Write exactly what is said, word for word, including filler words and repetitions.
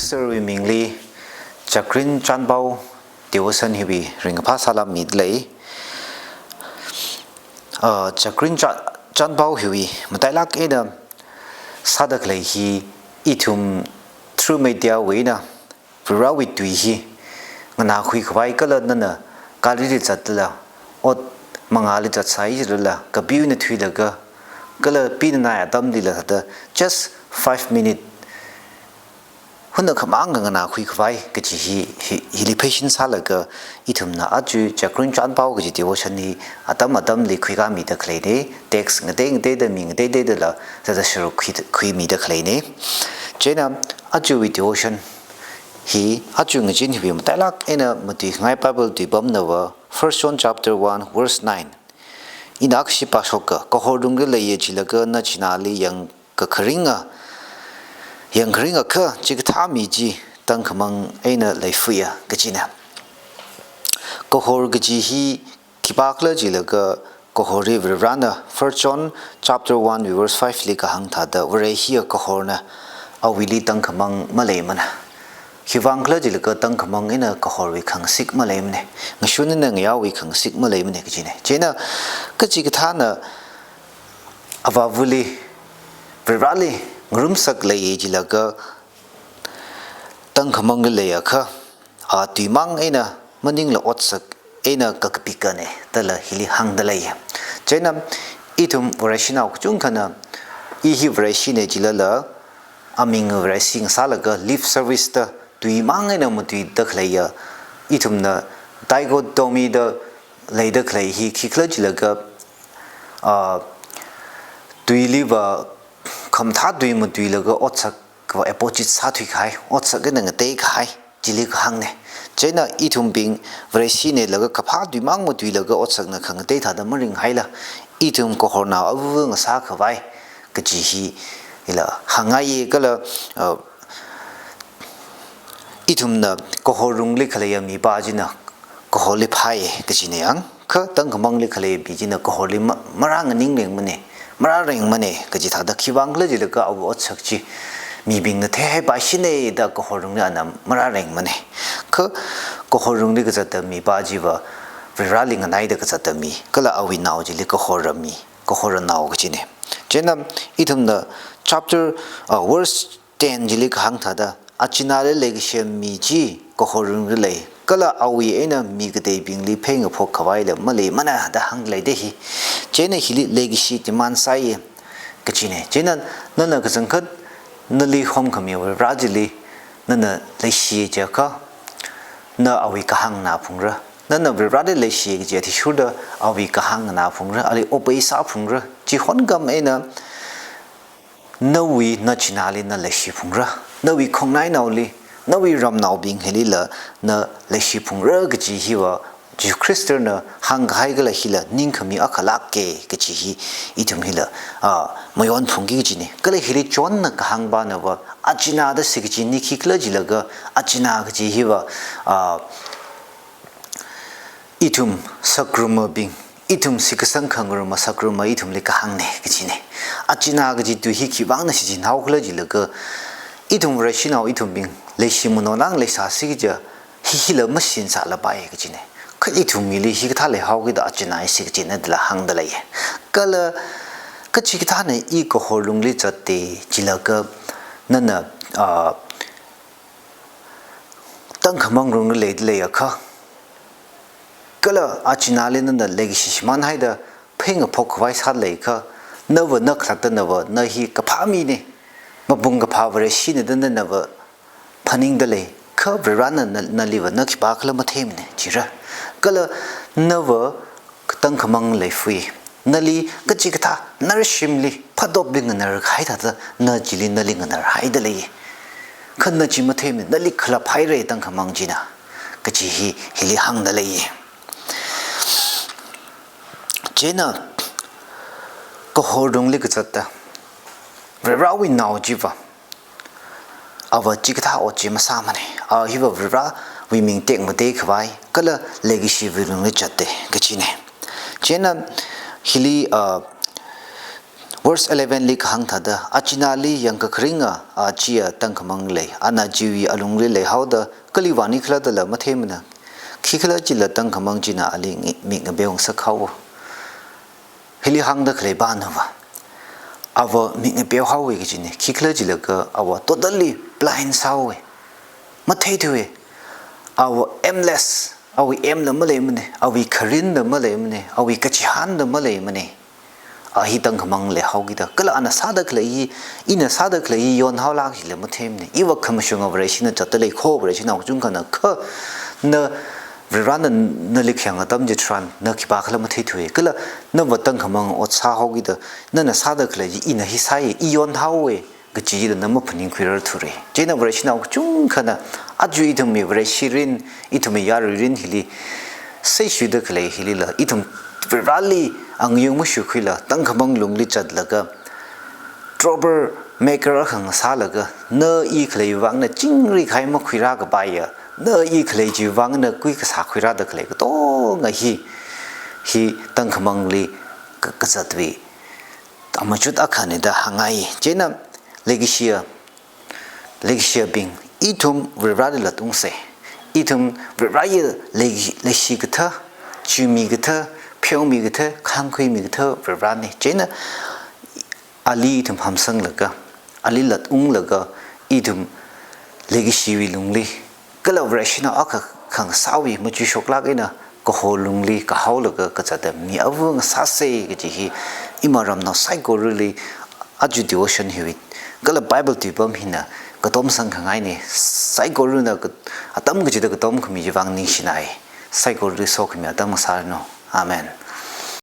Sister wui mingli Chakrin Chanpao devotion hiwui ringkaphā salam mida lei. Uh, Chakrin Cha-, Chanpao hiwui matailāk eina sāda khalei hi ithum through media wui eina Varewui tui hi nganākhui khavai kala nana Galilee zatlala, ot mangāli zatsai jilala, kapiwui eina thuilaga, kala pinanai atamlila thāda just five minute hunakhamang nganākhui khavai kaji hi, hi, hili pheisin sālaga ithumna aja Chakrin Chanpao kaji devotion hi atam atamli khuikāmida khaleina, text ngatei ngateida mi ngatei ngateidala thāda sharuk khui, khuimida khaleina. Chieina ajawui devotion hi, aja ngazin hiwui matailāk eina matuingai Bible tuipamnava First John chapter one verse nine. Ina akhashi pāshoka, kahor lungli leiya jilaga nachināli yangkakharinga, yangkharingakha chikathā mi chi tangkhamang eina leifuiya kajina. Kahor kaji hi khipākhala jilaga, kahor hi Varena, First John chapter one verse five li kahāng thāda, Vare hiya kahorna, awuili tangkhamang maleimana. Khivangkhala jilaga tangkhamang eina kahorwui khangasik maleimana. Ngashun eina ngayāwui khangasik maleimana kajina. Chieina kachikathāna Avāvali, Vareli ngarumsak leiya jilaga tangkhamangli leiakha, a tuimang eina maningla otsak eina kakapikana dala hili hāngda lei. Chieina ithum Vareshinao kachungkhana, i hi Vareshina jilala, aming Vareshi ngasālaga lip service da tuimang eina matuida khaleiya, ithumna dichotomy da leida khalei hi khikhala jilaga, ah, tuiliva khamathā tui matuilaga otsak kava opposite sāthui kahai, otsak eina ngatei kahai, chili kahāngna. Chieina ithumbing Vareshina laga kaphā tuimang matuilaga otsakna khangatei thāda maringhaila, ithum kahornao ava ngasā khavai kaji hi ila hāngngaiya kala, uh, ithumna kahor lungli khaleiya mipā china kahorli phāya kajina yang. Kha tangkhamangli khalei mi china kahorli ma-, marānganingrengmana, marārengmana kaji thāda, khivangkhala jilaga awui otsak chi mibingna theihaipaishina da kahor lungli ana marārengmana. Kha kahor lungli kazata mipā chiva Vareli nganaida kazata mi, kala awui nao chili kahora mi, kahora nao kajina. Chieina ithumna chapter, uh, verse ten chili kahāng thāda, achinali leikashi mi chi kahor lungli lei, kala awui eina mi kateibingli phei ngaphok khavaila maleimana da hāngda leida hi. Chieina hili leikashi demand sāya kajina. Chieina nana kachangkhat nali homkhami Vare chili nana leishiya jiakha, na awui kahāng nganāphungra. Nana Vareli leishiya kaji athishurda awui kahāng nganāphungra, ali obey sāphungra. Chihon kam eina nawui nachināli na leishiphungra, nawui khongnainaoli, nawui ramnaobing hilila na leishiphungra kaji hiva Jesu Khristana hāngkahai kala hila ningkhami akhalāka kaji hi ithum hila, ah, mayonphungki kajina. Kala hili Johnna kahāngpānava achinada shikachi ni khikhala jilaga, achina kaji hiva, ah, ithum sakrumabing, ithum shitkasang khangaruma sakruma ithumli kahāngna kajina. Achina kaji tui hi khivangna shichinhaokhala jilaga, ithum Vareshinao ithumbing leishimano lang leisāsi kaja hi hila mashinsālapai kajina. Kha ithum mili hikathā leihaokida achina shikachina dala hāngda leiya. Kala kachikathāna i kahor lungli zatta jilaga nana, ah, tangkhamang lungli leida leiakha, kala achinali nana leikashi shimānhaida phei ngaphok khavai sāda leiakha, nava na khalatta nava na hi kaphā mina, mapung kaphā Vareshina da nanava phaningda lei, kha Varena na, naliva na khipākhala matheimana jira. Kala nava tangkhamang leifui. Nali kachikathā narshimli phatopli nganar kahai thāda na chili nali nganarhaida lei. Kha na chi matheimana, nali khalaphaira tangkhamang china kaji hi hili hāngda lei. Chieina kahor lungli kazatta Varewui nao chiva, ava chikathā ot chi masāmana. A hiva Varewui ming tekmatei khavai, kala leikashiwui lungli zatta kajina. Chieina hili, ah, Verse eleven li kahāng thāda, achināli yangkakharinga, a chiya tangkhamang lei, ana chiwui alungli leihaoda, kali vāni khala dala matheimana. Khikhalajila tangkhamang china ali ngi-, mik ngabeo ngasak haowa. Hili hāngda khalei banava, ava mik ngabeo haowa kajina. Khikhalajilakha ava totally blind sāhaowa. Matheithuwa. Ava aimless, awui aim la maleimana, awui kharinla maleimana, awui kachihānla maleimana. A hi tangkhamang leihaokida, kala ana sāda khalei hi, ina sāda khalei hi yonhaolāk jila matheimana. Iva khamashunga Vareshina zatda lei, kho Vareshinao kachungkhana kha na Varena nali khayang atam chitharan na khipākhala matheithuwa. Kala nava tangkhamang ot sāhaokida, nana sāda khalei hi ina hi sāya, i yonhaowa kaji hila na maphaningkhuirarthura. Chieina Vareshinao kachungkhana aja ithumwui Vareshi mirin, ithumwui yarui mirin hili, seishuida khalei hilila, ithum Vareli angayung mashukhuila, tangkhamang lungli zatlaga, trouble maker akha ngasālaga, na i khalei vangna chingri kahai makhuirā kapaiya, na i khalei chiwui vangna kui kasā khuirāda khalei katonga hi, hi tangkhamangli ka-, kazatwui amachut akhana da hāngngai. Chieina leikashiya, leikashiyabing, ithum Vareli latungsa. Ithum Varewui lei-, leishi kathā, chumi kathā, pheomi kathā, khāngkhuimi kathā Varena. Chieina ali ithum hamsanglaga, ali latunglaga, ithum leikashiwui lungli, kala Vareshinao akha khangasāwui machuishoklāk eina kaho lungli kahaolaga kazata mi ava ngasāsa kaji hi ima ramnao saikorali aja devotion hiwui, kala Bible tuipam hina katomsang khangaina. Saikorana ka-, atam kachida katom khami chiwui vang ningshinai. Saikorali sokhami atam ngasāranu. Amen.